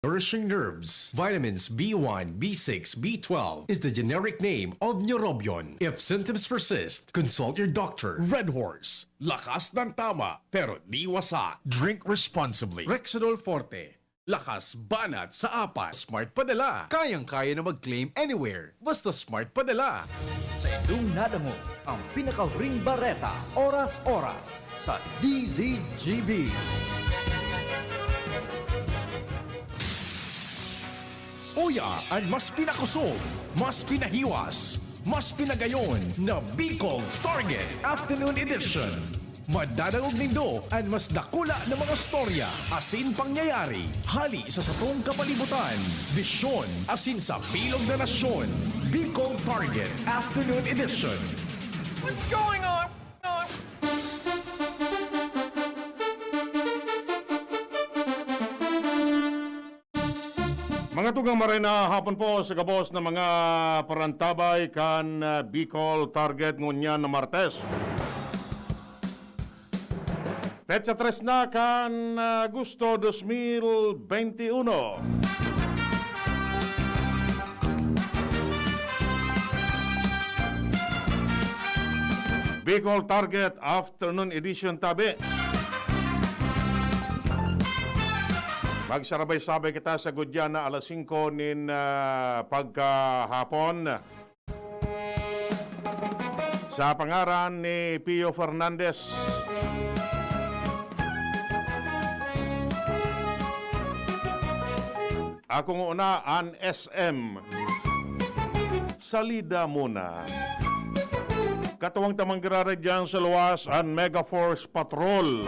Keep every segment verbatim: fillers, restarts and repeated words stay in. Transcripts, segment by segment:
nourishing nerves. Vitamins B one, B six, B twelve is the generic name of Neurobion. If symptoms persist, consult your doctor. Red Horse, lakas ng tama, pero di wasak. Drink responsibly. Rexidol Forte, lakas banat sa apat. Smart Padala, kayang-kaya na mag-claim anywhere. Basta Smart Padala. Sa indong nadangog, ang pinakahuring bareta, oras-oras, sa D Z G B. Uya an mas pinakusog, mas pinahiwas, mas pinagayon na Bicol Target Afternoon Edition. Madadangog nindo an mas dakula na mga storya asin pangyayari hali sa satong kapalibutan, bisyon asin sa bilog na nasyon. Bicol Target Afternoon Edition. What's going on? Mga tugang, maray na hapon po sa gabos na mga parantabay kan, ah, Bicol Target ngunyan na Martes. Petsa tres na kan, ah, Agosto dos mil benti uno. Bicol Target Afternoon Edition tabi. Magsarabay-sabay kita sa gudyan na alas singko nin, ah, pagkahapon. Sa pangaran ni Pio Fernandez. Ako nguna an S M. Salida muna. Katuwang ta manggiraray diyan sa luwas an Mega Force Patrol.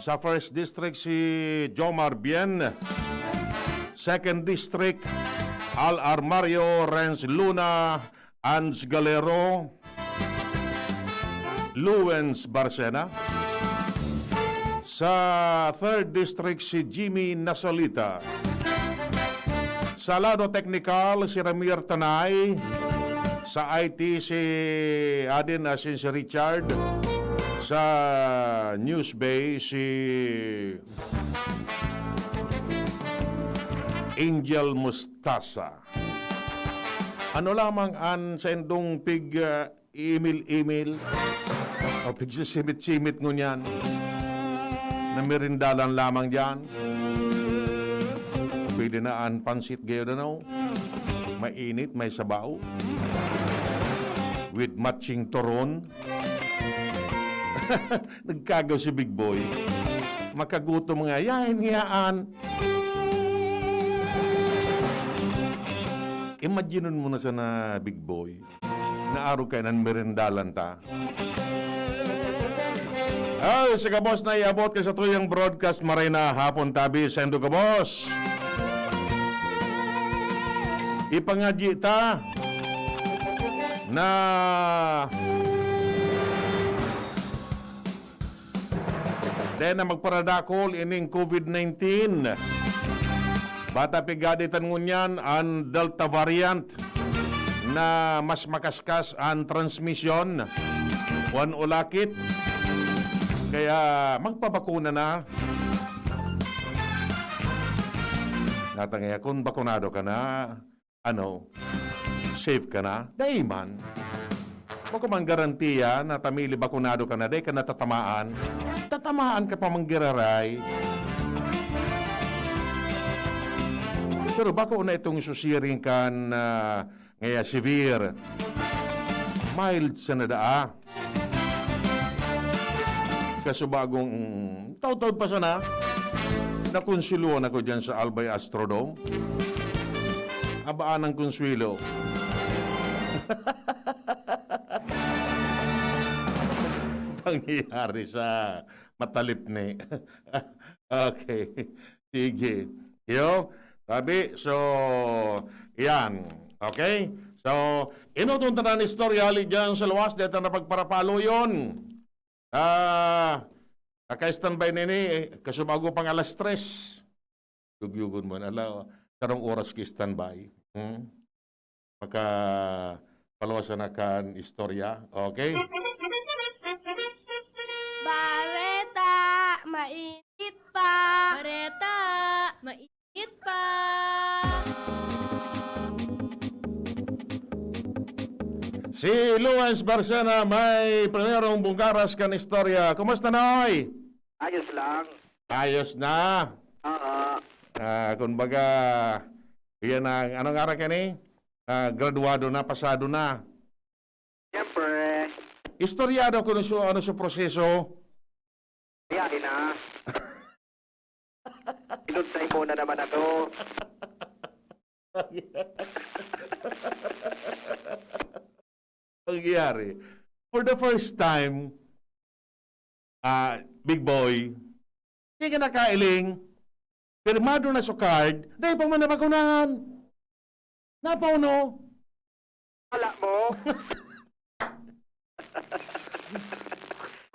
Sa First District si Jomar Bien. Second District, Al Armario, Renz Luna, Ange Galero, Luwens Barcena. Sa Third District, si Jimmy Nasalita. Sa lado teknikal, si Ramir Tanay. Sa I T, si Adin asin si Richard. Sa News Bay, si Angel Mustasa. Ano lamang an saindong pig, ah, imil-imil o pigsisimit-simit ngunyan na merindalan lamang diyan? Pwede na an pansit gayod, ano? Mainit, may sabaw. With matching turon. Nagkagaw si Big Boy. Makagutom nga. Yain, yaan. Imaginon mo na sana, Big Boy, na arog kainan merendalan ta. Ay, sa gabos na iabot ka sa tuyang broadcast, maray na hapon tabi, sendo gabos. Ipangadyi ta na Dai na magparadakol ining COVID nineteen. Bata pigaditan ngunyan an Delta variant na mas makaskas an transmisyon o an ulakit. Kaya magpabakuna na. Natangaya, kung bakunado ka na, ano, safe ka na? Dai man. Bako man garantiya na ta mili bakunado ka na, dai ka natatamaan. Tatamaan ka pa man giraray. Pero bako na itong susiring kan, ah, ngaya severe. Mild sana daa. Kasubagong taud-taud pa sana, nakonsulohan ako diyan sa Albay Astrodome. Abaan ang konsuelo. Pangyayari sa matalipni. Okay. Sige. Yo, sabi, so, yan. Okay? So, inutong tanan istorya, hali dyan sa luwas, dito na pagparapaloyon. Ah, naka-standby na ini, eh, kasubago pang alas tres. Yugyugon mo na, ala, sarong oras ki standby. Hmm? Maka paluwasan na kan istorya. Okay? Bareta, mainit pa. Bareta, Mainit pa! Si Luis Barcena may primerong bungkaras kan istorya. Kumusta, Noy? Ayos lang. Ayos na. Oo. Ah, kumbaga, iyan ang, anong aral ka ni? Ah, graduado na, pasado na. Siyempre. Istorya daw kung ano siya, ano siya proseso. Biyahe na. Inuntay mo na naman ako. Pangyayari. For the first time, ah, big boy, di ka nakailing, pirmado na sa card, dahil pa man napakunahan. Napauno. Wala mo.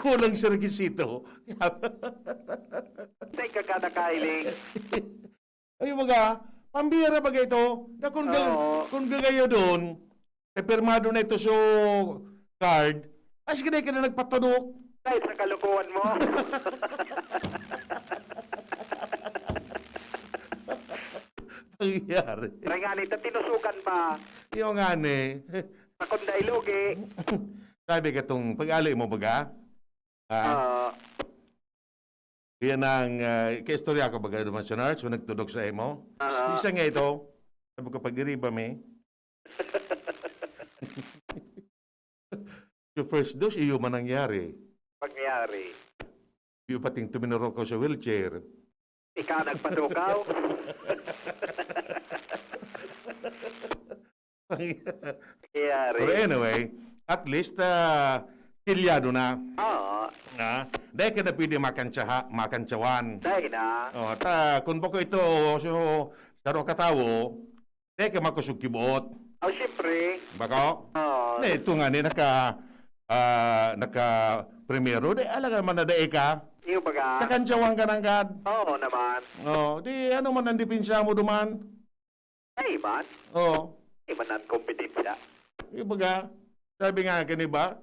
Kulang sa rekisito. Di ka ka nakailing. Ay, baga, pambira baga ito, na kung ga-, Oo. kung gagayo doon, eh, pirmado na ito sa card, as ka na nagpatudok. Dahil sa kalokohan mo. Pangyayari. Kaya nga nito, tinusukan pa. Yung nga ni. Takot na ilugi. Sabi ka itong pag-ali mo, baga? Ah, Oo. Yan ang, ah, kaistorya ko baga naman sa nurse, kung nagtudok sa imo. Oo. Isa nga ito, sabi ko, pag-iriba mi. Yung first dose, iyo man nangyari. Pangyari. Iyo pating tuminurok ko sa wheelchair. Ikaw nagpadukaw? Nangyari. Pero anyway, at least, ah, silyado na. Oo. Na, dahil ka na pwede makantsaha-, makantsawan. Dahil na. Oh, ta, kung bako ito, so, saro katawo, dahil ka makusog kibuot. Oh, siyempre. Bako? Oo. Na, ito nga ni naka, ah, naka primero, di, alaga man na dai ka. Iyo baga. Kakantsawan ka ng gad. Oo naman. Oh, di, ano man ang depensa mo duman? Ay, man. Oo. Ay, man ang kompetensya. Yung baga, sabi nga kani ba,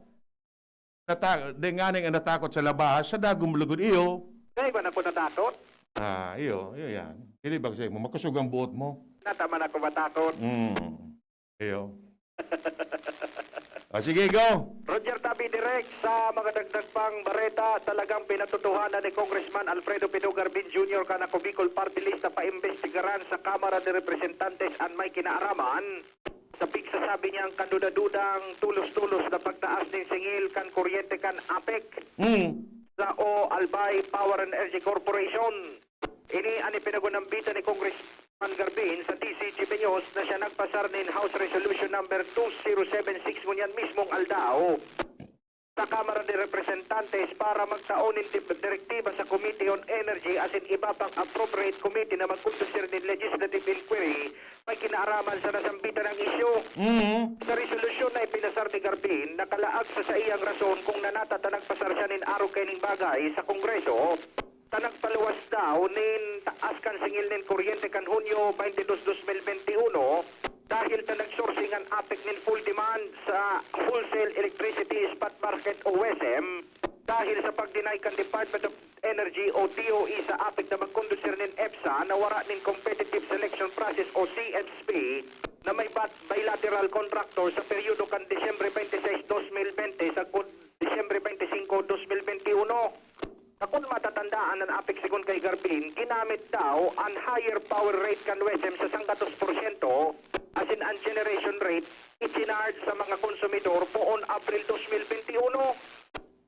nata-, di nga ning natakot sa labas, sa dagom lugod iyo. Ay, man ako natakot. Ah, iyo, iyo yan. Hindi ba kasi mo, makusog ang buot mo? Nataman ako matakot. Mm. Iyo. Ah, sige, go. Roger Tabi, Direk, sa mga dagdag pang bareta, talagang pinatotohanan ni Congressman Alfredo Pido Garbin Junior kan Ako Bicol Party List na paimbestigaran sa Kamara de Representantes an may kinaaraman sa pigsasabi niyang kaduda-dudang tulos-tulos na pagtaas nin singil kan kuryente kan APEC Hmm. sa o Albay Power and Energy Corporation. Ini an ipinagunambitan ni Congressman Garbin sa D Z G B News na siya nagpasar nin House Resolution Number two zero seven six ngunyan mismong aldaw sa Kamara de Representantes para magtao nin di-, direktiba sa Committee on Energy asin iba pang appropriate committee na magkondusir nin legislative inquiry may kinaaraman sa nasambitan na isyu. Mhm. Sa resolusyon na ipinasar ni Garbin, nakalaag sa saiyang rason kung nanata ta nagpasar siya nin arog kaining bagay sa Kongreso, ta nagpaluwas daw nin taas kan singil nin kuryente kan Hunyo twenty-two, twenty twenty-one, dahil ta nag-sourcing an APEC nin full demand sa wholesale electricity spot market o WESM, dahil sa pag-deny kan Department of Energy o D O E sa APEC na magkondusir nin EPSA na wara nin competitive selection process o C S P na may bat-, bilateral contractor sa peryodo kan Disyembre twenty-six, twenty twenty sagkod Disyembre twenty-singko, twenty twenty-one. Sa kun matatandaan an APEC, sigon kay Garbin, ginamit daw an higher power rate kan WESM sa sanggatos porsyento, asin an generation rate ichinarge sa mga konsumidor poon Abril twenty twenty-one.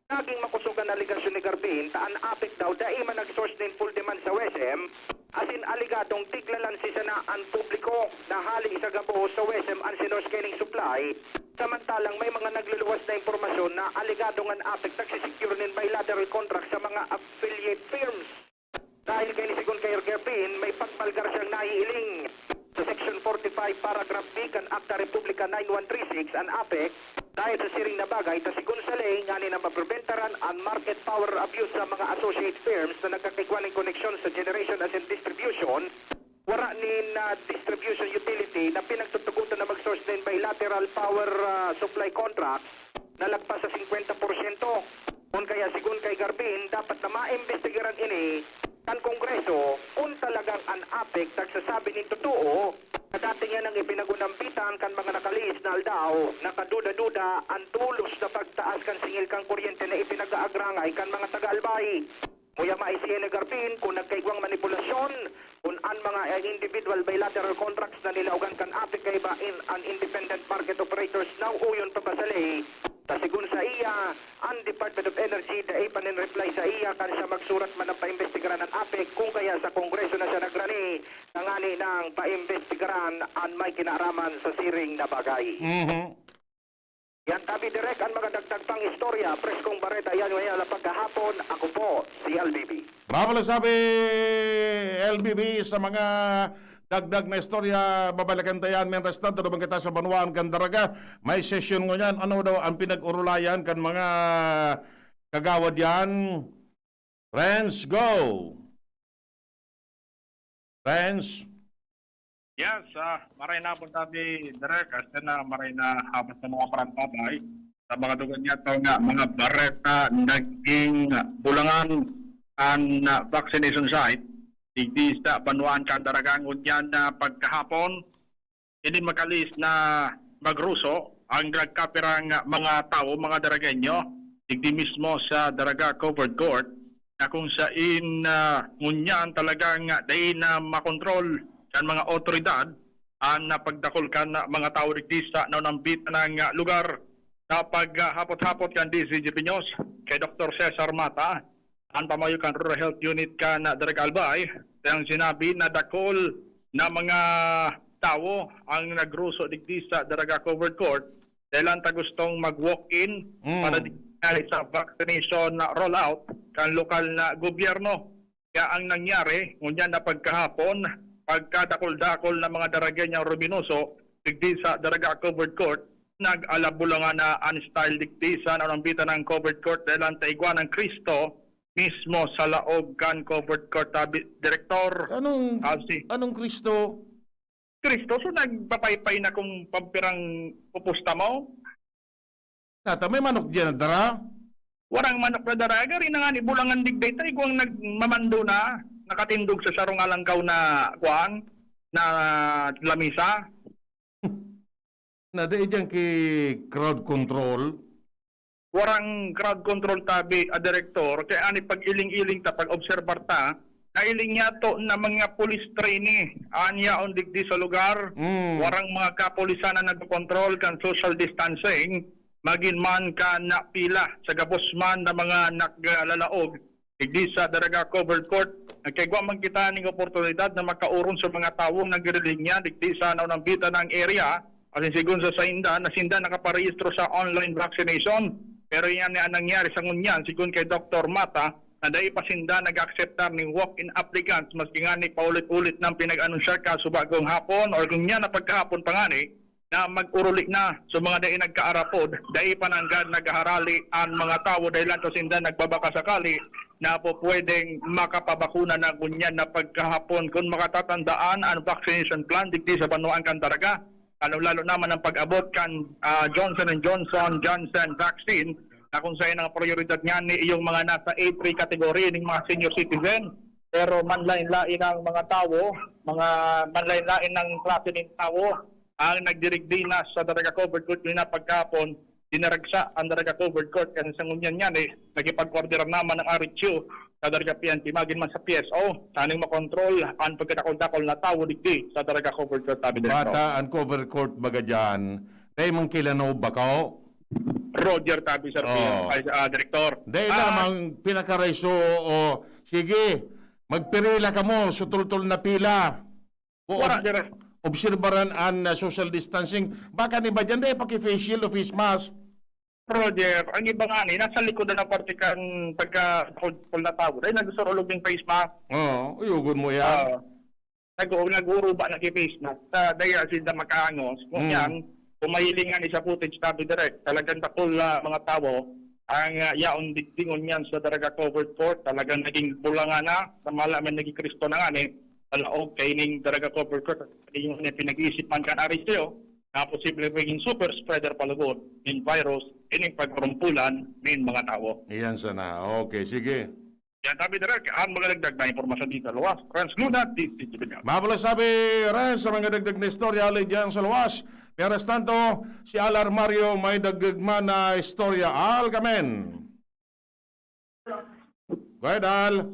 Naging makosog an alegasyon ni Garbin ta an APEC daw dai man nag-source nin full demand sa WESM, asin alegadong tiglalansi sana an publiko na hali sa gabos sa WESM an sinource kaining supply, samantalang may mga nagluluwas na impormasyon na alegadong an APEC nagsisecure nin bilateral contract sa mga affiliate firms. Dahil kay ni sigon kay Garbin, may pagbalgar siyang nahihiling sa Section forty-five, Paragraph B kan Akta Republika nine one three six an APEC, dahil sa siring na bagay ta sigon sa ley ngani na maprobentaran an market power abuse sa mga associate firms na nagkakaigwa nin koneksyon sa generation asin distribution, wara nin, ah, distribution utility na pinagtutugotan na mag-source nin bilateral power, ah, supply contracts na lagpas sa singkwenta porsyento. Kun kaya, sigon kay Garbin, dapat na maimbestigaran ini kan Kongreso kun talagang an APEC nagsasabi nin totoo. Sa dati nganang ipinagunambitan kan mga nakalihis na aldaw, nakaduda-duda an tolos na pagtaas kan singil kan kuryente na ipinag-aagrangay kan mga taga-Albay. Muya maisihin ni Garpin kun nagkaigwang manipulasyon, kun an mga, eh, individual bilateral contracts na nilaogan kan APEC kaiba in, an independent market operators nauyon pa ba sa ley. Ta sigon sa iya, an Department of Energy dai pa nin reply sa iya kan siya magsurat man ang paimbestigaran ng APEC, kung kaya sa Kongreso na siya nagrani, tangani nang paimbestigaran an may kinaaraman sa siring na bagay. Mhm. Yan tabi, Direk, an mga dagdag pang istorya. Preskong bareta yan, ngayon na pagkahapon. Ako po, si L B B. Mabuhay sabi, L B B, sa mga dagdag na istorya, babalikan ta yan. Mientras tanto, naman kita sa Banwaan kan Daraga. May sesyon ngunyan. Ano daw ang pinag-urulayan kan mga kagawad yan? Friends, go! Friends? Yes, ah, maray na po tabi, Direk, hasta na maray na hapon sa mga parantabay. Sa mga dugan niya, ito nga, mga bareta, naging bulangan ang, ah, vaccination site. Digdi sa Banwaan kan Daraga ngunyan na pagkahapon, ini makalis na magruso ang nagkapirang mga tawo, mga Daragenyo, digdi mismo sa Daraga Covered Court, na kung sain, ah, ngunyan talagang dai na makontrol kan mga otoridad an, ah, pagdakul kan mga tawo digdi sa naunambitan na lugar. Sa paghapot-hapot kan D Z G P News kay Doktor Cesar Mata, an pamayo kan Rural Health Unit kan Daraga Albay, ang sinabi na dakul na mga tawo ang nagruso digdi sa Daraga Covered Court dahil ta gustong mag-walk-in Mm. para digdi sa vaccination rollout kan lokal na gobyerno. Kaya ang nangyari, ngunyan na pagkahapon, pagkadakul-dakul na mga Daragenyong ruminuso digdi sa Daraga Covered Court, nag-alabulangan na an style digdi sa naunambitan ng Covered Court dahil ang taigwa ng Kristo mismo sa laog kan Covered Court, tabi, Direktor. Anong, Ah, si anong Kristo? Kristo, so nagpapaypay na kung pampirang pupusta mo? Tata, may manok diyan na dara? Warang manok na dara. Gari na nga ni bulangan digday ta, igwang nagmamando na, nakatindog sa sarong alangkaw na, kuwan, na lamisa. Na dai diyan ki crowd control? Warang crowd control tabi, a Direktor, kaya ani pag-iling-iling ta, pag-obserbar ta, nailing niya to na mga police trainee, an yaon digdi sa lugar, Mm. warang mga kapulisan na nagkokontrol kan social distancing, magin man ka napila sa gabos man na mga naglalaog digdi sa Daraga Covered Court. Nagkaigwa man kita ning oportunidad na makaoron sa mga tawong nagrilinya digdi sa naunambitan na area, asin sigon sa sainda, na sinda nakaparehistro sa online vaccination. Pero iyan ni ang nangyari sa ngunyan, sigon kay Doktor Mata, na dai pa sinda nag-akseptar ning walk-in applicants, maski nga ni paulit-ulit nang pinag-anunsya kasubago ang hapon or ngunyan na pagkahapon pa ngani, na mag-uruli na. So, mga dai nagkaarapod, dai pa nanggad naghaharali an mga tawo dahil lang sinda nagbabaka sakali na po pwedeng makapabakuna na ngunyan na pagkahapon. Kung makatatandaan, ang vaccination plan digdi sa banwaan kan Daraga, lalong-lalo naman ang pag-abot kan, ah, Johnson and Johnson, Janssen vaccine, na kung saan ang prioridad niyan ni yung mga nasa A three category, ning mga senior citizen. Pero manlain-lain ang mga tawo, mga manlain-lain ang klase ng tawo, ang nagdirigdi na sa Daraga Covered Court ngunyan na pagkahapon, dinaragsa ang Daraga Covered Court kasi sa ngunyan niyan, eh, nakipag-order naman ang R H U sa Daraga P N P, magin man sa P S O, saning makontrol ang pagkadakol-dakol na tawo digdi sa Daraga Covered Court, tabi, Direktor. Bata ang Covered Court baga dyan, dai man kilanaw bakaw? Roger, tabi, Sir Oh. Pierre, ay, ah, Direktor. Dai Ah, lamang pinakarayso o, sige, magpirila kamo, sutultol na pila. O, Wala, ob-, Direk. obserbaran an, ah, social distancing. Baka ni ba dyan, dai paki-face shield o face mask? Roger, ang iba nga ni, nasa likod na ng parte kan pagka-, kul-, kul na tao. Dahil nagsusurulog ng face mask. Oo, uyugon mo yan. Ah, nag-, nag-uuruba na ki face mask. Sa daya, sinda makaangos. Kung Mm. yan, kung mahiling nga ni sa footage, tabi, Direk, talagang dakul na mga tao ang, ah, yaon di-, dingon niyan sa Daraga Covered Court. Talagang naging bulanga na, sa mala man naging Kristo na nga ni, sa laog kaining Daraga Covered Court. Yung pinag-iisip man kan R H U, na posible maging super spreader pa lugod nin virus, ining pagkarumpulan nin mga tawo. Iyan sana. Okay, sige. Yan, sabi nila, an magadagdag na impormasyon dito sa luwas. Renz Luna, D C T V News. Mabuhay sabi, Renz, sa mga dagdag na istorya, hali diyan sa luwas. Mientras tanto, si Al Armario may dagdag man na istorya. Al, kamen. Go ahead, Al.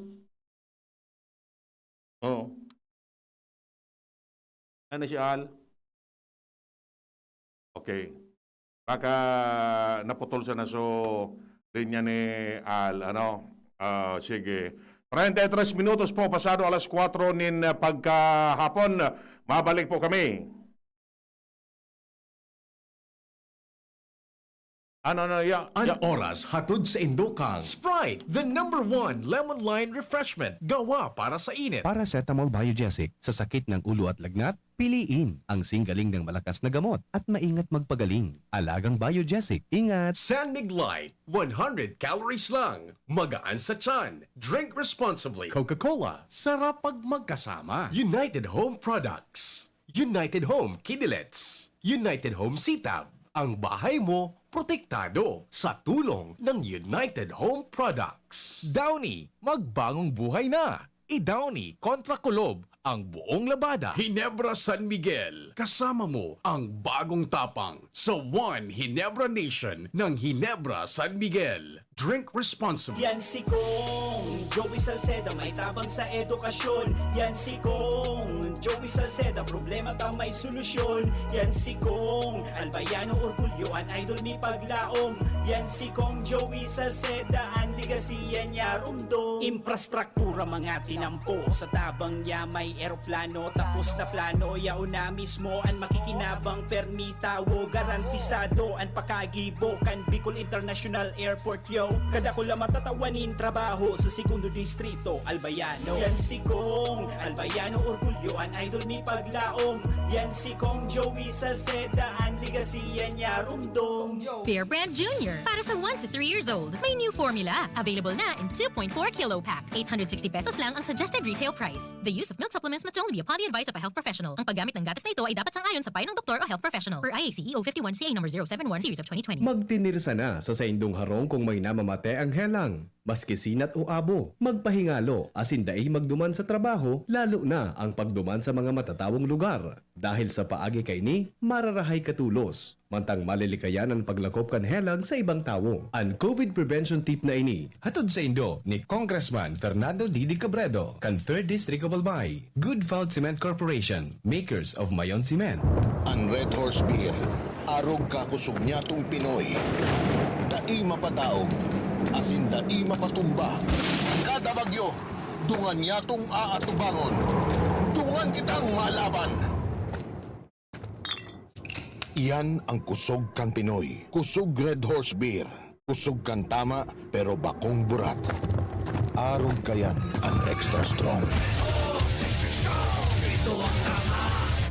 Oh. Ano si Al? Okay. Baka naputol siya na so linya ni Al, ano? Ah, sige. Treinta y tres minutos po pasado alas kwatro nin, ah, pagkahapon. Mabalik po kami. Ano na ya? An oras hatod sa Indokang Sprite, the number one lemon lime refreshment, gawa para sa init. Paracetamol Biogesic, sa sakit ng ulo at lagnat, piliin ang singgaling ng malakas na gamot at maingat magpagaling. Alagang Biogesic, ingat! San Mig Light, one hundred calories lang, magaan sa tiyan. Drink responsibly. Coca-Cola, sarap pag magkasama. United Home Products. United Home Kidilets. United Home Sitab. Ang bahay mo, protektado sa tulong ng United Home Products. Downy, magbagong buhay na. I-Downy kontra kulob ang buong labada. Hinebra San Miguel, kasama mo ang bagong tapang sa One Hinebra Nation ng Hinebra San Miguel. Drink responsibly. Yan si Kong Joey Salceda, may tabang sa edukasyon. Yan si Kong Joey Salceda, problema ta may solusyon. Yan si Kong Albayano Orgulyo, an idol mi paglaom. Yan si Kong Joey Salceda, an legasiya niya rumdom. Infrastruktura mga tinampo, sa tabang niya may eroplano. Tapos na plano, yaon na mismo an makikinabang, permi tawo, garantisado an pakagibo kan Bicol International Airport. Yo, kadakula matatawa nin trabaho sa segundo distrito, Albayano. Yan si Kong Albayano, orgulyo an idol mi paglaom. Yan si Kong Joey Salceda, an legasiya niya rumdom. Bear Brand Junior, para sa one to three years old. May new formula. Available na in two point four kilo pack. Eight hundred sixty pesos lang ang suggested retail price. The use of milk supplements must only be upon the advice of a health professional. Ang paggamit ng gatas na ito ay dapat sang-ayon sa payo ng doktor o health professional. Per I A C E O fifty-one C A number zero seven one series of twenty twenty. Magtinirsa na sa saindong harong kung may namamate ang helang. Maski sinat o abo, magpahingalo asin dai magduman sa trabaho, lalo na ang pagduman sa mga matatawong lugar. Dahil sa paagi kaini, mararahay ka tolos. Mantang malilikayan an paglakop kan helang sa ibang tawo. An COVID prevention tip na ini, hatod saindo ni Congressman Fernando Didi Cabredo, kan Third District of Albay. Good Found Cement Corporation, makers of Mayon Cement. An Red Horse Beer, arog kakosog nyatong Pinoy. Dai mapadaog, asin dai mapatumba. Kada bagyo, dungan nyatong aatubangon. Dungan kitang malaban! Iyan ang kusog kan Pinoy. Kusog Red Horse Beer. Kusog kan tama, pero bakong burat. Arog kayan an extra strong.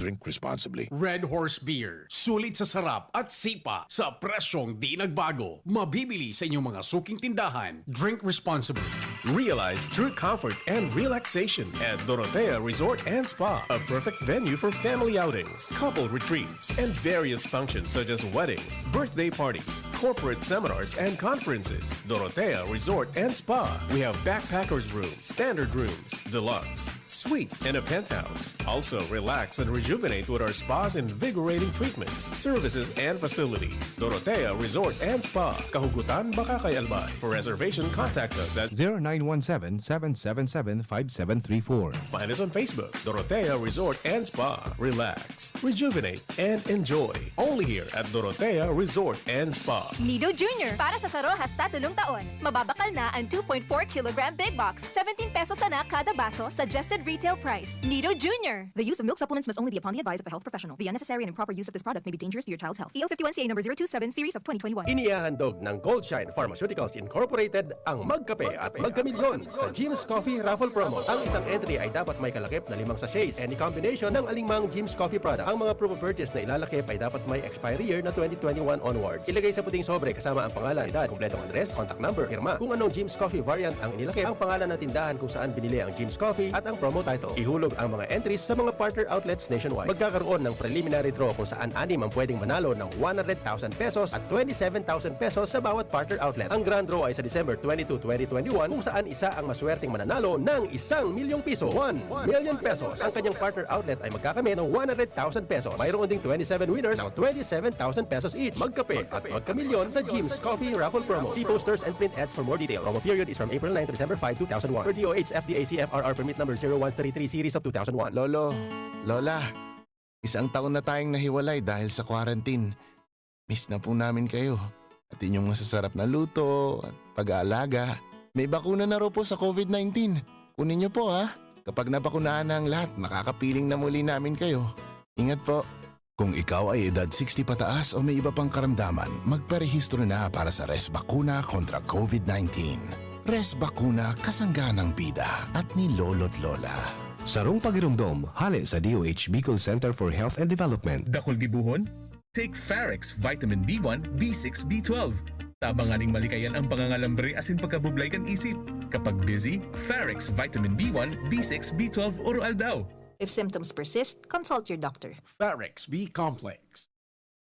Drink responsibly. Red Horse Beer. Sulit sa sarap at sipa sa presyong di nagbago. Mabibili sa inyong mga suking tindahan. Drink responsibly. Realize true comfort and relaxation at Dorotea Resort and Spa, a perfect venue for family outings, couple retreats, and various functions such as weddings, birthday parties, corporate seminars, and conferences. Dorotea Resort and Spa. We have backpackers room, standard rooms, deluxe, suite, and a penthouse. Also, relax and rejuvenate with our spa's invigorating treatments, services, and facilities. Dorotea Resort and Spa, Kahugutan, Bacacay, Albay. For reservation, contact us at zero nine one seven, seven seven seven, five seven three four. Find us on Facebook, Dorotea Resort and Spa. Relax, rejuvenate, and enjoy. Only here at Dorotea Resort and Spa. Nido Junior, para sa saro hasta tolong taon. Mababakal na ang two point four kilogram big box, seventeen pesos sana kada baso, suggested retail price. Nido Junior. The use of milk supplements must only be upon the advice of a health professional. The unnecessary and improper use of this product may be dangerous to your child's health. P O fifty-one C A number zero two seven series of twenty twenty-one. Inihahandog ng Gold Shine Pharmaceuticals Incorporated ang Magkape at Magkamilyon sa Jim's Coffee Raffle Promo. Ang isang entry ay dapat may kalakip na limang sachets, any combination ng alingmang Jim's Coffee product. Ang mga promo purchase na ilalakip ay dapat may expiry year na twenty twenty-one onwards. Ilagay sa puting sobre kasama ang pangalan, edad, kompletong address, contact number, pirma. Kung anong Jim's Coffee variant ang inilakip, ang pangalan ng tindahan kung saan binili ang Jim's Coffee at ang promo title. Ihulog ang mga entries sa mga partner outlets nationwide. Magkakaroon ng preliminary draw kung saan anim ang pwedeng manalo ng one hundred thousand pesos at twenty-seven thousand pesos sa bawat partner outlet. Ang grand draw ay sa December twenty-two, twenty twenty-one, kung An isa ang maswerteng mananalo ng isang milyong piso, one million pesos. Ang kanyang partner outlet ay magkakamit ng one hundred thousand pesos. Mayroon ding twenty-seven winners ng twenty-seven thousand pesos each. Magkape at magkamilyon sa Jim's Coffee Raffle Promo. See posters and print ads for more details. Promo period is from April nine to December five, two thousand one. Per D O H F D A C F R R Permit Number zero one three three Series of two thousand one. Lolo, Lola, isang taon na tayong nahiwalay dahil sa quarantine. Miss na po namin kayo. At inyong masasarap na luto at pag-aalaga. May bakuna na raw po sa COVID nineteen. Kunin niyo po, ha. Kapag nabakunahan na ang lahat, makakapiling na muli namin kayo. Ingat po. Kung ikaw ay edad sixty pataas o may iba pang karamdaman, magparehistro na para sa Res Bakuna kontra COVID nineteen. Res Bakuna, kasangga ng bida at ni Lolo't Lola. Sarong pagiromdom, hale sa D O H Bicol Center for Health and Development. Dakul gibohon? Take Farex Vitamin B one, B six, B twelve. Tabang nganing malikayan ang pangangalambre asin pagkabublay kan isip. Kapag busy, Farex Vitamin B one, B six, B twelve oro-aldaw. If symptoms persist, consult your doctor. Farex B Complex.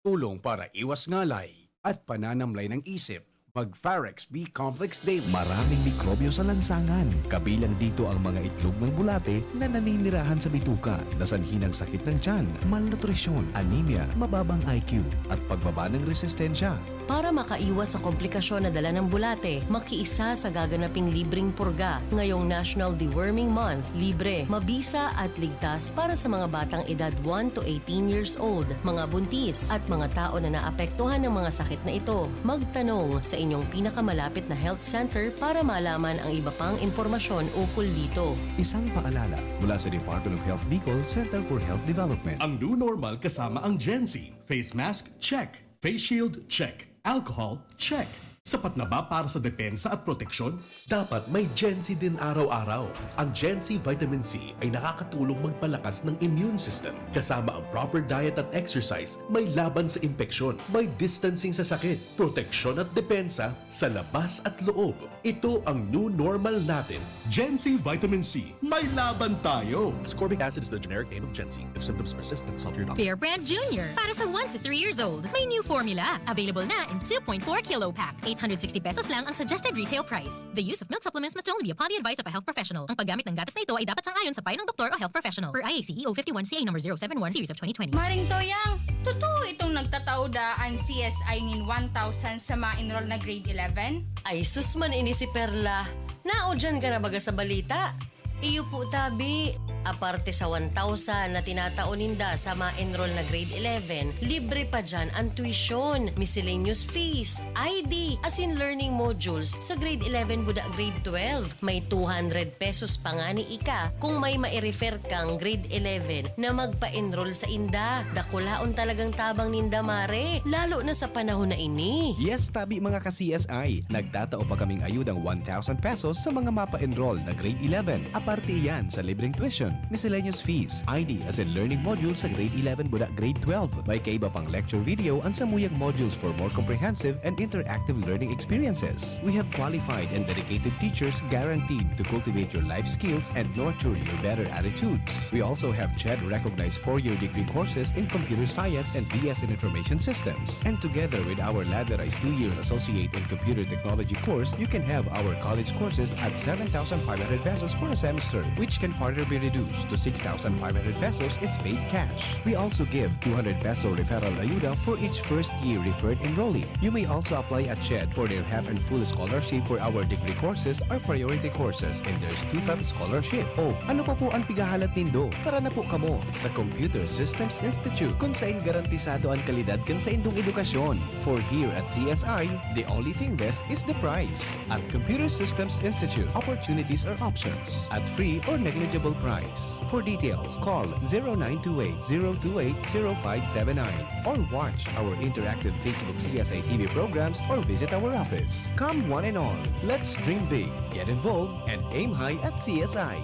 Tulong para iwas ngalay at pananamlay ng isip. Mag Farex B Complex Daily. Maraming mikrobyo sa lansangan. Kabilang dito ang mga itlog ng bulate na naninirahan sa bituka, na sanhi ng sakit ng tiyan, malnutrisyon, anemia, mababang I Q, at pagbaba ng resistensya. Para makaiwas sa komplikasyon na dala ng bulate, makiisa sa gaganaping libreng purga ngayong National Deworming Month. Libre, mabisa at ligtas para sa mga batang edad one to eighteen years old, mga buntis, at mga tao na naapektuhan ng mga sakit na ito. Magtanong sa inyong pinakamalapit na health center para malaman ang iba pang impormasyon ukol dito. Isang paalala mula sa Department of Health Bicol, Center for Health Development. Ang new normal kasama ang Gen Z. Face mask, check. Face shield, check. Alcohol, check. Sapat na ba para sa depensa at proteksyon? Dapat may Gen Z din araw-araw. Ang Gen Z Vitamin C ay nakakatulong magpalakas ng immune system. Kasama ang proper diet at exercise, may laban sa impeksyon, may distancing sa sakit, proteksyon at depensa sa labas at loob. Ito ang new normal natin. Gen Z Vitamin C, may laban tayo! Ascorbic acid is the generic name of Gen Z. If symptoms persist, consult your doctor. Bear Brand Junior, para sa one to three years old. May new formula. Available na in two point four kilo pack. Eight hundred sixty pesos lang ang suggested retail price. The use of milk supplements must only be upon the advice of a health professional. Ang paggamit ng gatas na ito ay dapat sang-ayon sa payo ng doktor o health professional. Per I A C E O fifty-one C A number zero seven one series of twenty twenty. Maring Toyang, totoo itong nagtatao da an C S I nin one thousand sa ma-enroll na grade eleven? Ay sus man ini si Perla. Naudyan ka na baga sa balita? Iyo po tabi. Aparte sa one thousand na tinatao ninda sa ma-enroll na grade eleven, libre pa dyan ang tuition, miscellaneous fees, I D, asin learning modules sa grade eleven buda grade twelve. May two hundred pesos pa ngani ika kung may mai-refer kang grade eleven na magpa-enroll sa inda. Dakulaon talagang tabang ninda, mare, lalo na sa panahon na ini. Yes, tabi mga ka-C S I, nagtatao pa kaming ayudang one thousand pesos sa mga mapa-enroll na grade eleven. Aparte iyan sa libreng tuition, miscellaneous fees, I D asin learning modules sa grade eleven buda grade twelve. May kaiba pang lecture video an samuyang modules for more comprehensive and interactive learning experiences. We have qualified and dedicated teachers guaranteed to cultivate your life skills and nurture your better attitudes. We also have CHED recognized four-year degree courses in computer science and B S in information systems. And together with our ladderized two-year associate in computer technology course, you can have our college courses at seven thousand five hundred pesos for a semester, which can further be reduced to six thousand five hundred pesos if paid cash. We also give two hundred peso referral ayuda for each first year referred enrollee. You may also apply at CHED for their half and full scholarship for our degree courses or priority courses, and there's two times scholarship. O, ano pa po ang pighahalat nindo? Tara na po kamo sa Computer Systems Institute, kung sain garantisado ang kalidad kan saindong edukasyon. For here at C S I, the only thing less is the price. At Computer Systems Institute, opportunities are options at free or negligible price. For details, call zero nine two eight, zero two eight, zero five seven nine or watch our interactive Facebook C S I T V programs or visit our office. Come one and all, let's dream big, get involved, and aim high at C S I.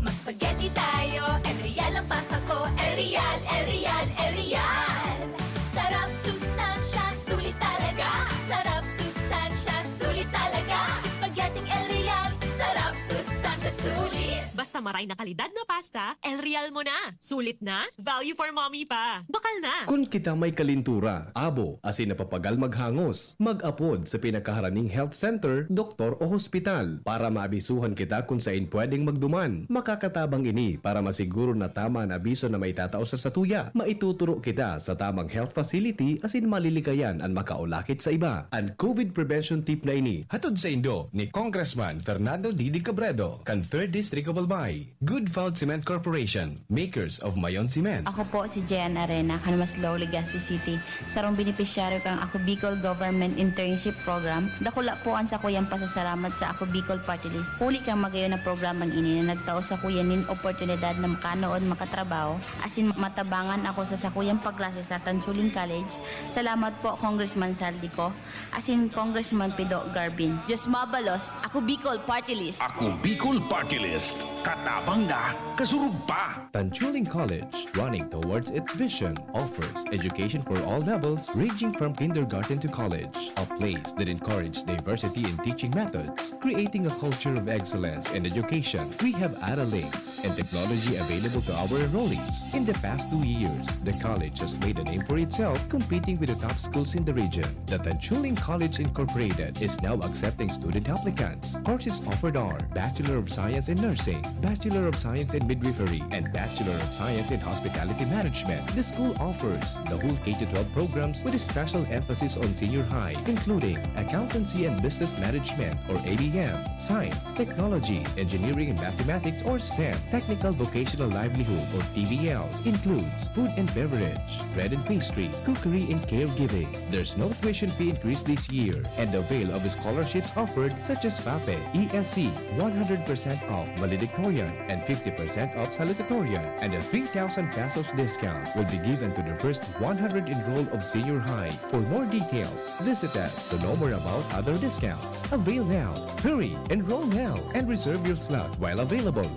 Mag-spaghetti tayo, El Real ang pasta ko. El Real, El Real, El Real. Sarap, sustansya, sulit talaga. Sarap, sustansya, sulit talaga. Spaghetti El Real. Sarap, sustansya, sulit. Basta Sa maray na kalidad na pasta, El Real mo na. Sulit na, value for mommy pa. Bakal na. Kun kita may kalintura, abo, asin napapagal maghangos, mag-apod sa pinakaharaning health center, doktor o hospital para maabisuhan kita kun sain pwedeng magduman. Makakatabang ini para masiguro na tama an abiso na maitatao sa satuya. Maituturo kita sa tamang health facility asin malilikayan an makaulakit sa iba. An COVID prevention tip na ini hatod saindo ni Congressman Fernando Didi Cabredo kan Third District of Albay. Good Vald Cement Corporation, makers of Mayon Cement. Ako po si Jean Arena, kan Maslog, Legazpi City. Sarong benepisyaryo kan Ako Bicol Government Internship Program. Dakula po an sakuyang pasasalamat sa Ako Bicol Party List. Huli kan magayon na programang ini na nagtao sakuya nin oportunidad na makanood, makatrabaho, asin matabangan ako sa sakuyang pagklase sa Tansuling College. Salamat po, Congressman Zaldy Co. Asin Congressman Pido Garbin. Diyos mabalos, Ako Bicol Party List. Ako Bicol Party List. Katabang na, kasurog pa. Tansuling College, running towards its vision, offers education for all levels, ranging from kindergarten to college, a place that encourages diversity in teaching methods, creating a culture of excellence in education. We have Ara Links and technology available to our enrollees. In the past two years, the college has made a name for itself, competing with the top schools in the region. The Tansuling College Incorporated is now accepting student applicants. Courses offered are Bachelor of Science in Nursing, Bachelor of Science in Midwifery, and Bachelor of Science in Hospitality Management. The school offers the whole K to twelve programs with a special emphasis on senior high, including Accountancy and Business Management or A B M, Science, Technology, Engineering and Mathematics or STEM, Technical Vocational Livelihood or T V L, includes food and beverage, bread and pastry, cookery and caregiving. There's no tuition fee increase this year, and avail of scholarships offered such as FAPE, E S C, one hundred percent off valedictorian, and fifty percent off salutatorian, and a three thousand pesos discount will be given to the first one hundred enrolled of senior high. For more details, visit us to know more about other discounts. Avail now! Hurry! Enroll now! And reserve your slot while available.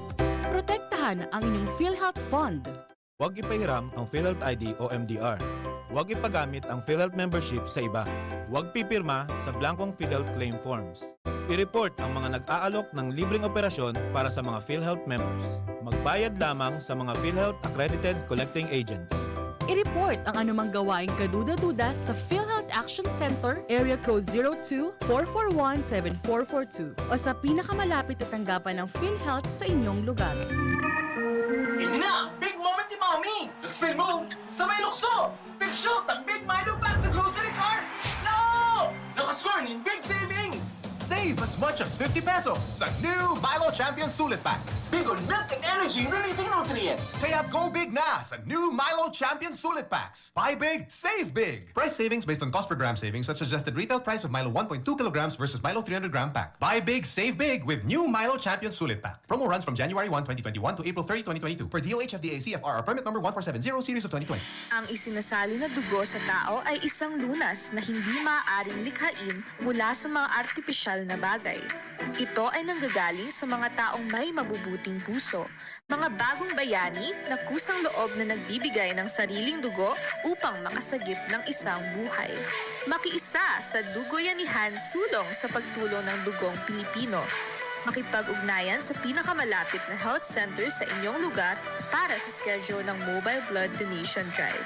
Protektahan ang inyong PhilHealth Fund. Huwag ipahiram ang PhilHealth I D o M D R. Huwag ipagamit ang PhilHealth membership sa iba. Huwag pipirma sa blankong PhilHealth claim forms. I-report ang mga nag-aalok ng libreng operasyon para sa mga PhilHealth members. Magbayad lamang sa mga PhilHealth accredited collecting agents. I-report ang anumang gawaing kaduda-duda sa PhilHealth Action Center, Area Code zero two four four one seven four four two o sa pinakamalapit na tanggapan ng PhilHealth sa inyong lugar. Ini na! Big moment ni Mommy! Nag-spin move! Sabay lukso! Big shoot ang Big Milo Pack sa grocery cart! No! Nakascore nin big savings! Save as much as fifty pesos sa new Milo Champion Sulit Pack. Big on milk and energy releasing nutrients. Kaya go big na sa new Milo Champion Sulit Packs. Buy big, save big. Price savings based on cost per gram savings at suggested retail price of Milo one point two kilograms versus Milo three hundred gram pack. Buy big, save big with new Milo Champion Sulit Pack. Promo runs from January one, twenty twenty-one to April thirty, twenty twenty-two, per D O H F D A C F R or permit number one four seven zero series of twenty twenty. Ang isinasalin na dugo sa tao ay isang lunas na hindi maaaring likhain mula sa mga artipisyal na bagay. Ito ay nanggagaling sa mga taong may mabubuting puso, mga bagong bayani na kusang loob na nagbibigay ng sariling dugo upang makasagip ng isang buhay. Makiisa sa Dugoyanihan sulong sa pagtulong ng dugong Pilipino. Makipag-ugnayan sa pinakamalapit na health center sa inyong lugar para sa schedule ng Mobile Blood Donation Drive.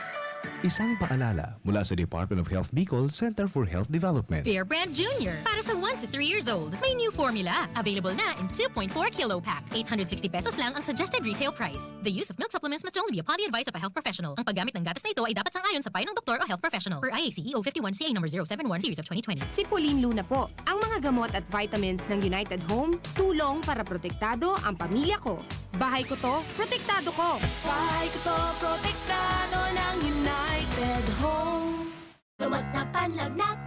Isang paalala mula sa Department of Health Bicol Center for Health Development. Bear Brand Junior para sa one to three years old. May new formula. Available na in two point four kilo pack. Eight hundred sixty pesos lang ang suggested retail price. The use of milk supplements must only be upon the advice of a health professional. Ang paggamit ng gatas na ito ay dapat sang-ayon sa payo ng doktor o health professional. Per I A C E O fifty-one C A number zero seven one series of twenty twenty. Si Pauline Luna po. Ang mga gamot at vitamins ng United Home, tulong para protektado ang pamilya ko. Bahay ko to, protektado ko. Bahay ko to, protektado ng United Home. Gamot na panlagnat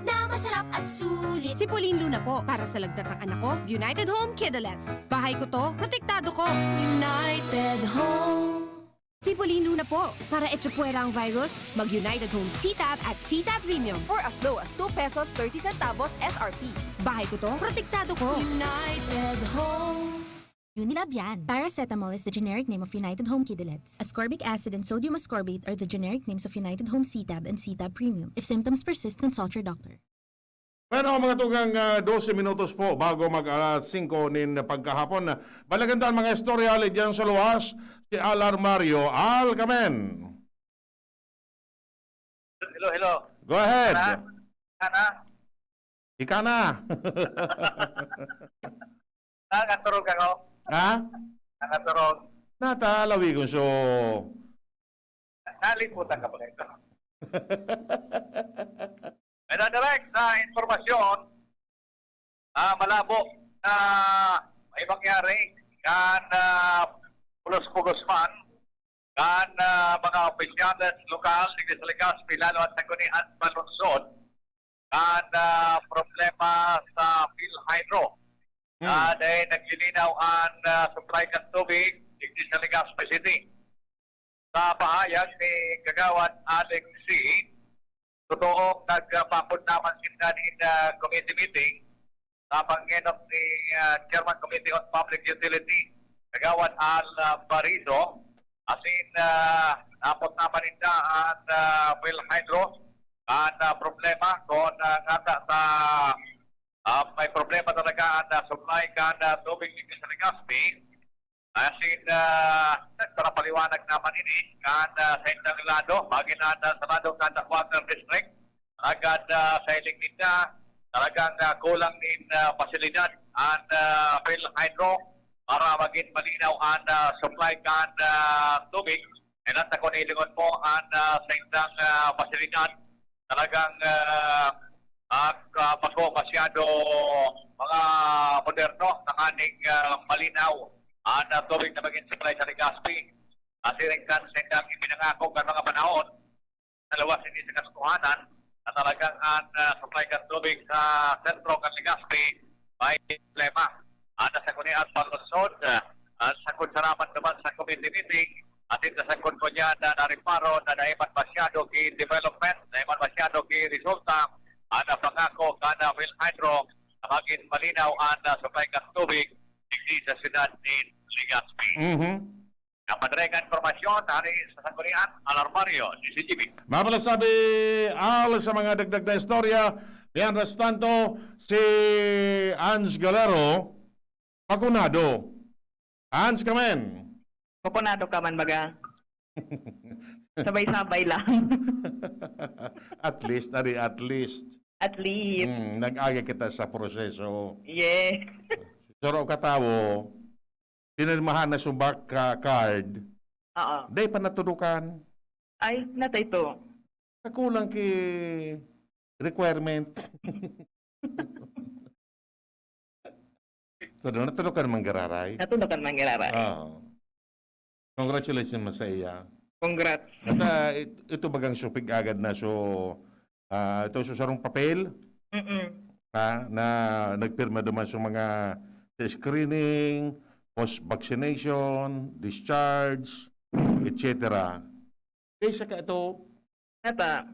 na masarap at sulit. Si Pauline Luna po, para sa lagnat ng anak ko, United Home Kidalettes. Bahay ko to, protektado ko. United Home. Si Pauline Luna po, para echapuwera ang virus, mag United Home C-Tab at C-Tab Premium. For as low as two pesos thirty centavos S R P. Bahay ko to, protektado ko. United Home. Unilab yan. Paracetamol is the generic name of United Home Kidalettes. Ascorbic acid and sodium ascorbate are the generic names of United Home C-Tab and C-Tab Premium. If symptoms persist, consult your doctor. Bueno, mga tugang, ah, dose minutos po bago mag alas singko nin pagkahapon. Balikan ta an mga istorya, Lidian sa luwas, si Al Armario. Al, kamen. Hello, hello. Go ahead. Sana? Sana? Ika na. Nakaturog ako. Ha? Nakaturog. Nata, lawigon so. Nalimutan ka ba ito? Pero direct sa impormasyon, ah, malabo na may mangyari kan, ah, pulos-pugos man kan, ah, mga opisyales lokal digdi sa Legazpi, lalo at sa Gunian, Malungsod, kan, ah, problema sa PhilHydro. Hmm. Ah, dahil naglilinaw an, ah, supply kan tubig digdi sa Legazpi City. Sa pahayag ni Kagawad Alex C, totoong nagpapod naman sinda nin, ah, committee meeting sa pangenot ni, ah, Chairman Committee on Public Utility, Kagawad Al, ah, Barizo, asin, ah, napod naman ninda an, ah, PhilHydro, an, ah, problema kun, ah, ngata sa, ah, may problema talaga an, ah, supply kan, ah, tubig dito sa Legazpi. Asin, ah, nagparapaliwanag naman ini kan, ah, sa indang lado, magin na sa lado kan Water District. Alagad, ah, sa hiling ninda, talagang, ah, kulang nin, ah, pasilidad an, ah, PhilHydro para magin malinaw an, ah, supply kan, ah, tubig. Kailan ta kun hilingon mo an, ah, sa indang, ah, pasilidad, talagang, ah, ah, ka-, bako masyado mga moderno, tanganing, ah, malinaw an, ah, tubig na magin supply sa Legazpi. Siring kan sindang ipinangako kan mga panahon, naluwas ini sa katotohanan na talagang an, ah, supply kan tubig sa sentro kan Legazpi may problema. An sa Gunian, Malungsod, ah, an sa Kunsaraman naman sa committee meeting, asin nasangkot ko niya na nareparo na dai man masyado ki development, dai man masyado ki resulta, an pangako kan, ah, PhilHydro na magin malinaw an, ah, supply kan tubig digdi sa siyudad nin Legazpi. Mhm. Napadre kan impormasyon, hari sa Sanggunian, Al Armario, D Z G B. Mapalag sabi, Al, sa mga dagdag na istorya. Mientras tanto, si Ans Galero, pakunado. Ans, kamen. Pakunado ka man, baga. Sabay-sabay lang. At least, ari, at least. At least. Hmm, nag-agi kita sa proseso. Yes. Saro ka tawo, pinirmahan na subak ka card, Oo. Dai pa natudukan. Ay, nata ito. Kakulang ki requirement. Todo, natudukan man giraray. Natudukan man giraray. Oo. Congratulations man sa iya. Congrats. At, ah, it-, ito bagang supig agad na so, ah, ito so sarong papel, Mm-mm. ha, na nagpirma duman sa mga sa screening, post-vaccination, discharge, et cetera. Kaya sa ka ito, Nata.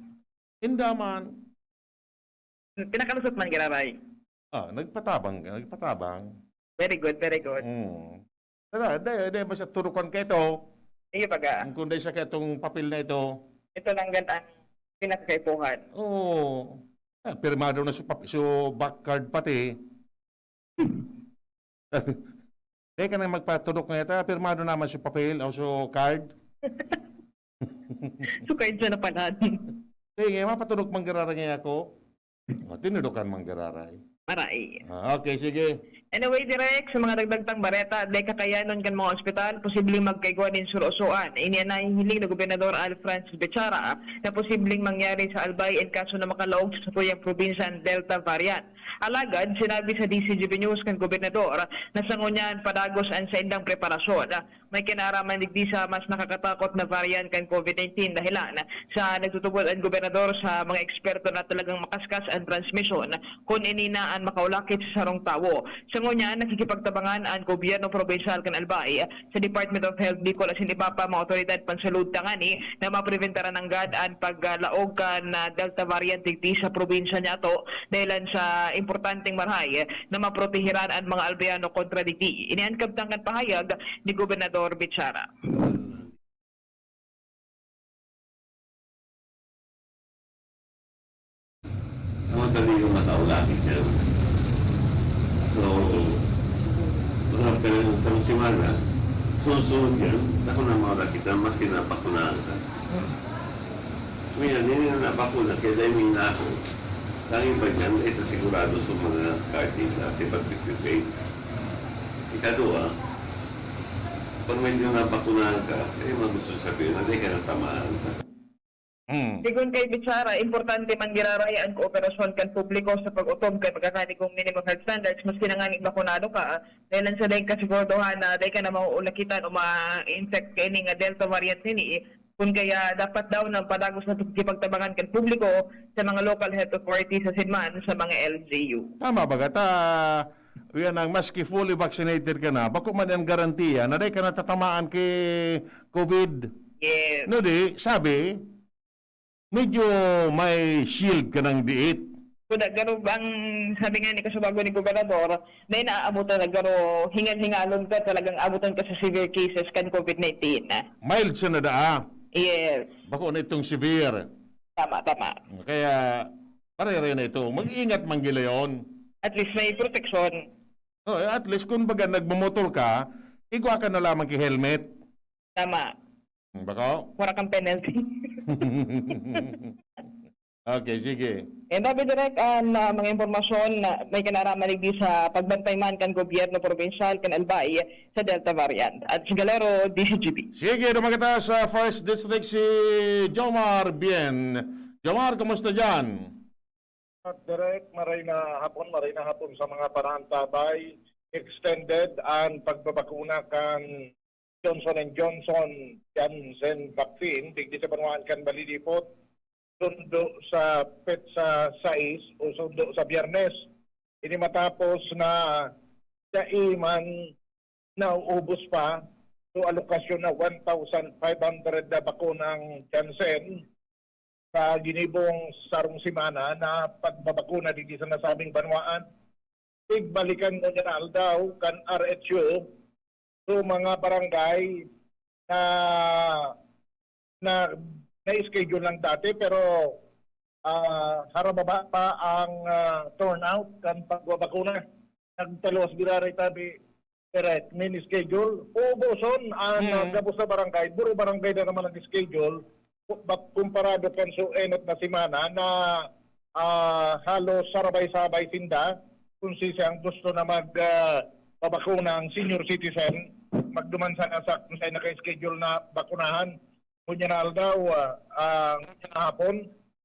Inda man. Pinakalusot man giraray. Ah, nagpatabang, nagpatabang. Very good, very good. Mm. Tara, dai, dai basta turukan ka ito. Iyo, baga. Ang kung dai sa ka itong papel na ito. Ito lang gan ang pinakakaipuhan. Oo. Ah, pirmado na sa pap-, sa back card pati. Teka na, magpatudok nga ito. Ah, pirmado naman sa papel o sa card. So, card siya na pala. Sige, mapatudok man giraray ako. O, tinudukan man giraray. Maray. Ah, okay, sige. Anyway, Direk, sa mga dagdag tang bareta, dai kakayanon kan mga ospital, posibleng magkaigwa nin suro-suroan. Ini an nahihiling ni Gobernador Al Francis Bichara na posibleng mangyari sa Albay in kaso na makalaog sa satuyang probinsya an Delta variant. Alagad, sinabi sa D Z G B News kan gobernador na sa ngunyan padagos an saindang preparasyon. May kinaaraman digdi sa mas nakakatakot na variant kan COVID nineteen, dahelan sa nagtutubod an gobernador sa mga eksperto na talagang makaskas an transmisyon kun ini na an makaulakit sa sarong tawo. Sa ngunyan, nakikipagtabangan an gobyerno probinsyal kan Albay sa Department of Health Bicol asin iba pa mga awtoridad pansalud tangani na mapreventaran nanggad an paglaog kan, ah, Delta variant digdi sa probinsya niyato, dahelan sa importanteng marahay na maprotehiran an mga Albayano kontra digdi. Ini an kabtang kan pahayag ni Gobernador Bichara. Ang Pwede yung mataw lagi dyan. So, masarap ka lang sa semana, sunod-sunod yan, ako na mga kita, maski napakunahan ka. Ngayon, hindi na napakuna, kaya dahil may na ako, tangi pa dyan, ito sigurado sa mga card dito, at ipag-prepaid. Ikadua, pag medyo napakunahan ka, eh, magusto sabihin na di ka natamaan. Mm. Sigon kay Bichara, importante man giraray an kooperasyon kan publiko sa pag-otob kan magkakanigong minimum health standards maski na ngani bakunado ka, dahil an sa dai kasiguradohan na dai ka na mauulakitan o ma-infect kaini nga Delta variant nini. Kun kaya, dapat daw na padagos na pagkipagtabangan kan publiko sa mga local health authorities asin man sa mga L G U. Tama ba ta? Yan ang maski fully vaccinated ka na, bako man ang garantiya na dai ka natatamaan ki COVID. Yes. No di, sabi, medyo may shield ka ng diit. Kuda, garo ang sabi nga ni kasubago ni Gobernador, na inaabutan na garo hingal-hingalon ka, talagang abutan ka sa severe cases kan COVID nineteen. Mild siya na daa. Yes. Bako na itong severe. Tama, tama. Kaya, pare-pare na ito. Mag-ingat man gila yon. At least may protection. Oh, at least, kung baga nagmumotor ka, igwa ka na lamang ki helmet. Tama. Bako? Wala kang penalty. Okay, sige. And David Direk, ang ah, mga impormasyon na may kinaraman digdi sa pagbantay man kan gobyerno probinsyal kan Albay sa Delta variant. At si Galero, D C G B. Sige, duman kita sa First District, si Jomar Bien. Jomar, kumusta dyan? At Direk, maray na hapon, maray na hapon sa mga paraantabay. Extended ang pagbabakuna kan Johnson and Johnson Janssen vaccine digdi sa banwaan kan Balilipot, sundo sa petsa sais o sundo sa Biyernes. Ini matapos na dai man nauubos pa so alokasyon na one thousand five hundred na bakunang Janssen sa ginibong sarong semana na pagbabakuna digdi sa nasabing banwaan. Pigbalikan ngunyan na aldaw kan R H U so mga barangay na na na-schedule lang dati, pero ah, harababa pa ang ah, turnout kan pagbabakuna. Nagtaluwas giraray tabi, Direk, nin schedule. Uubuson ang Mm. ah, gabos na barangay. Puro barangay na naman ang schedule. Ku- ba- Kumparado kan so enot na semana na ah, halos sarabay-sabay sinda kung sisay ang gusto na mag ah, pabakuna ang senior citizen, magduman sana sa kung saan naka-schedule na bakunahan. Ngunyan na aldaw, ah, ah, ngunyan na hapon,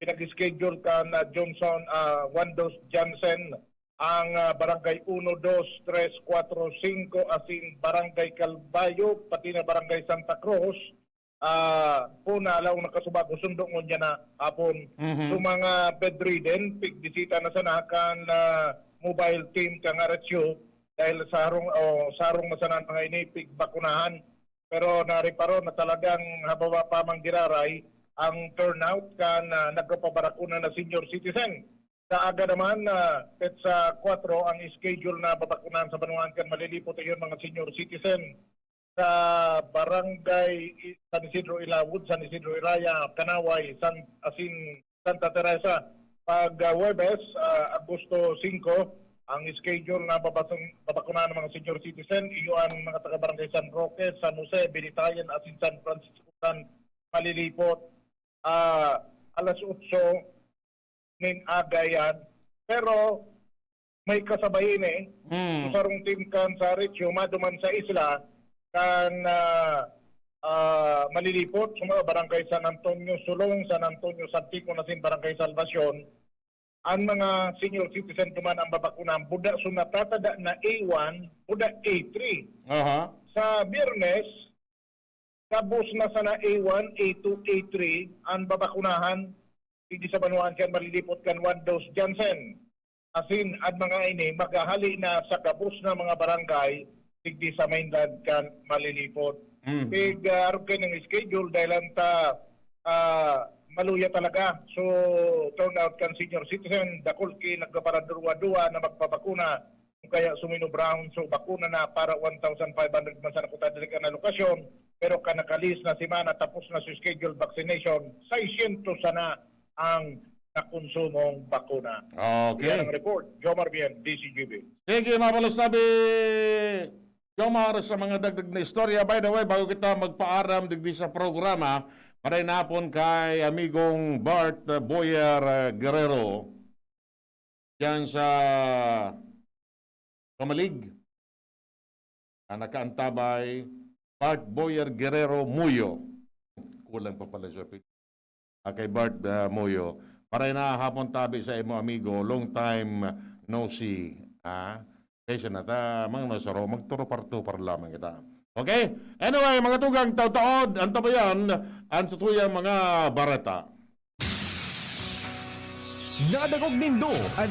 pinag-schedule kan ah, Johnson, ah, one dose Janssen ang ah, Barangay uno, dos, tres, kuwatro, singko, asin Barangay Calvayo, pati na Barangay Santa Cruz, ah, puna, alaw na kasubago, sundo ngunyan na hapon. Mhm. So, mga bedridden, pigbisita na sana kan ah, mobile team kan R H U dahil sa harong, o, sa harong na sana mga ini, pigbakunahan. Pero nariparo na talagang hababa pa man giraray ang turnout kan ah, nagpapabarakuna na senior citizen. Sa aga naman, ah, petsa kuwatro ang schedule na babakunahan sa banwaan kan Malilipot, iyon mga senior citizen sa Barangay I- San Isidro Ilawod, San Isidro Iraya, Canaway, San, asin Santa Teresa. Pag ah, Huwebes, ah, Agosto singko, ang schedule na babasong, babakunahan ng mga senior citizen, iyo ang mga taga Barangay San Roque, San Jose, Binitayan, asin San Francisco, San Malilipot. Ah, alas otso nin aga yan. Pero may kasabay ini, Mm. sarong team kan sa Recho, maduman sa isla, kan ah, ah, Malilipot, sa mga barangay San Antonio, Sulong, San Antonio, Santico, na sin Barangay Salvacion, ang mga senior citizen duman ang babakunan, buda so natatada na A one, buda A three. Aha. Sa Biyernes, gabos na sana A one, A two, A three ang babakunahan digdi sa banwaan kan Malilipot kan one dose Janssen. Asin, ang mga ini maghahali na sa gabos na mga barangay digdi sa mainland kan Malilipot. Mm. Pig uh, arog kayo ng schedule dahil ang ta, ah, maluya talaga. So, turnout kan senior citizen, dakul ki nagkaparadurwa-duwa na magpabakuna, kung kaya suminubrahon so bakuna na para one thousand five hundred man sana kuta diri kan alokasyon, pero kan nakalis na semana tapos na so schedule vaccination, seiscientos sana ang sa konsumong bakuna. Okay. Yan ang report. Jomar Bien, D Z G B. Sige, mabalos sabi, Jomar, sa mga dagdag na istorya. By the way, bago kita magpaaram digdi sa programa, maray na hapon kay amigong Bart uh, Boyer uh, Guerrero, diyan sa Kamalig, na nakaantabay, Bart Boyer Guerrero Muyo. Kulang pa pala siya. Ah, kay Bart ah, Muyo. Maray na hapon tabi sa imo, amigo. Long time no see. Ha? Kaysa na ta, mga nasaro, magturupar-tupar lamang kita. Okay? Anyway, mga tugang taod-taod, antabayan ang satuyang mga bareta. Nadangog nindo an